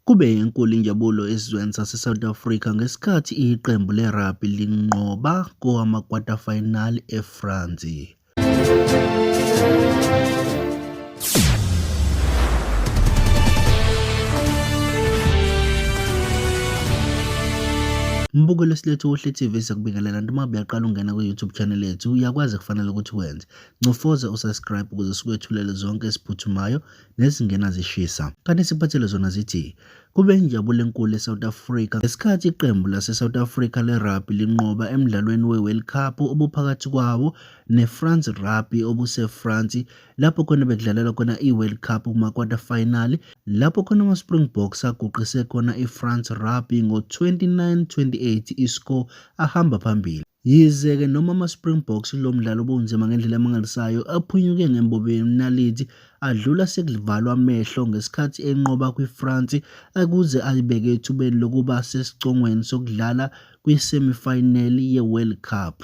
Kube enkulu injabulo esizweni sase-South Africa ngesikhathi iqembu le-rugby linqoba kowama-quarter final eFrance. Mbukelo silethu Uhle TV siyakubingelela noma uyaqala ungena kwi-YouTube channel yethu uyakwazi kufanele ukuthi wenze. Ncofoza usubscribe ukuze sikwethulele zonke eziphuthumayo nezingena zishisa. Kanti siphathele zona zithi kube injabulo enkulu eSouth Africa ngesikhathi iqembu laseSouth Africa le-rugby linqoba emdlalweni we-World Cup obuphakathi kwawo ne-France Rugby obuseFrance lapho khona bekudlalelwa khona i-World Cup kuma-quarter final lapho khona ama-Springboks aguqise khona i-France Rugby ngo-29-28 iscore ahamba phambili. Yize-ke noma ama-Springboks kulo mdlalo ubunzima ngendlela emangalisayo, aphunyuke ngembobo yenalithi adlula sekuvalwa amehlo ngesikhathi enqoba kwiFrance ukuze ayibeke ethubeni lokuba sesicongweni sokudlala kwi-semi-final ye-World Cup.